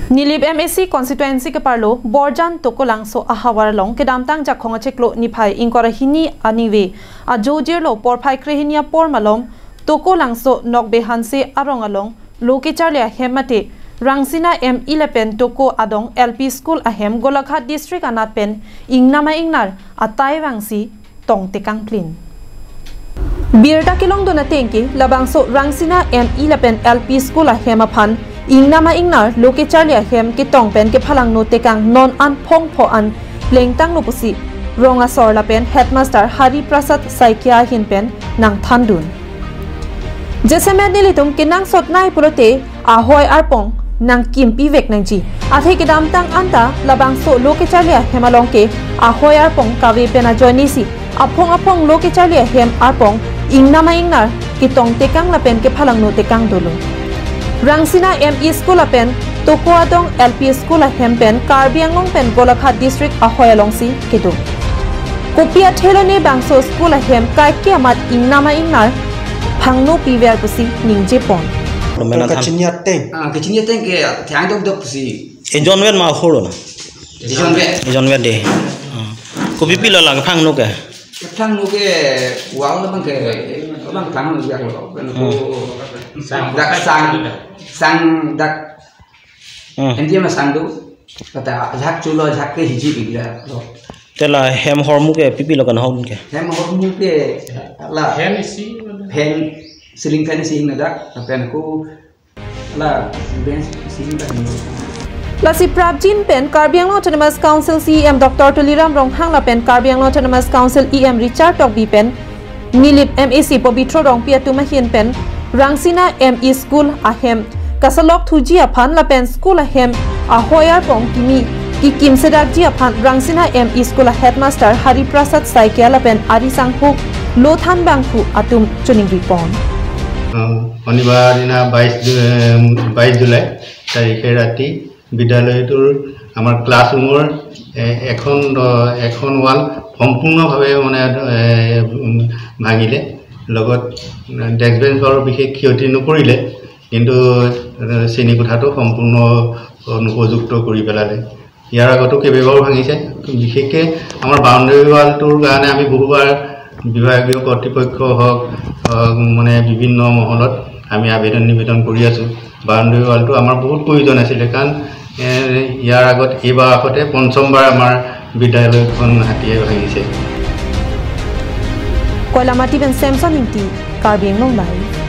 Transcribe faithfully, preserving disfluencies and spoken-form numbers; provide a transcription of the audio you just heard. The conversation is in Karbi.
Nilip M A C constituency keparlo Borjan Tokolangso ahavar along kedamtang Jakhong achiklo niphai ingkoi ra hini aningve ajo jirlo porphai krehini apor malom Tokolangso Nokbe Hanse arong along lo kecharli ahem mate Rangsina M E lapen Toko adong L P school ahem Golaghat district anat pen ingnama ingnar atai vangsi tongtekang plin. Birta kelongdun ateng ke labangso Rangsina M E lapen L P school ahem aphan ingnama ingnar lo kecharli ahem ketong pen kephalangno tekang non an phongpho an plengtanglo pusi rong asor lapen headmaster Hari Prasad Saikia ahin pen nangthandun. Jasemet nelitum kenangsot nai pulote ahoi arpong nangkimpi vek nangji. Athe kedamtang anta labangso lo kecharli ahem along ke ahoi arpong kave pen ajoinesi aphong aphong lo kecharli ahem arpong ingnama ingnar ketongtekang lapen kephalangno tekang dolo. Rangsina M E school lapen Toko adong L P school ahem pen Karbi Anglong pen Golaghat district ahoi alongsi kedo. Kopi athe lone bangso school ahem kaike amat ingnama ingnar phangno piver pusi ningjepon. Kachini ateng. Ah, kachini ateng ke thiang dok dok si. Ejon vet ma holo na. Ejon vet. Ejon vet de. Ah. Kopipilo lang phangno ke. Phangno ke wow na bang ke bang phangno ya lo. Ko sang dak sang sang dak Hmm. Endia ma sang do. Kata ajak chulo ajak ke hiji bigla lo. Te la hem hormu ke pipilo kan hok ke. Hem hormu ke la hem isi. Hem ceiling fan isi na dak. Lapen ko la bench isi na dak. Lasi prapjin pen Karbi Anglong Autonomous Council C E M Doctor Tuliram Ronghang lapen Karbi Anglong Autonomous Council E M Richard Tokbi pen Nilip M A C Pobitro Rongpi atum ahin pen Rangsina M E school ahem kasalok thuji aphan lapen school ahem ahoi arpong kimi kikim sedakji aphan Rangsina M E school a headmaster Hari Prasad Saikia lapen ari sangho lo than bangphu atum choningri pon. আহ, শনিবাৰ দিনা বাইছ জু-, বাইছ জুলাই তাৰিখে ৰাতি বিদ্যালয়টোৰ আমাৰ ক্লাছৰুমৰ, এ, এখন দ-, এখন ৱাল সম্পূৰ্ণভাৱে মানে, এ, উম, ভাঙিলে। লগত ডেস্ক বেঞ্চৰ বিশেষ ক্ষতি নকৰিলে, কিন্তু, এ, শ্ৰেণীকোঠাটো সম্পূৰ্ণ অনুপযুক্ত কৰি পেলালে। ইয়াৰ আগতো কেইবাবাৰো ভাঙিছে। বিশেষকৈ আমাৰ বাউণ্ডেৰী ৱালটোৰ কাৰণে আমি বহুবাৰ বিভাগীয় কৰ্তৃপক্ষ হওক, আহ, মানে বিভিন্ন মহলত আমি আবেদন নিবেদন কৰি আছোঁ। বাউণ্ডেৰী ৱালটো আমাৰ বহুত প্ৰয়োজন আছিলে, কাৰণ, এ, ইয়াৰ আগত এইবাৰ আগতে পঞ্চমবাৰ আমাৰ বিদ্যালয়খন হাতীয়ে ভাঙিছে। Koilamati pen Samson Ingti, Karbi Anglong Live.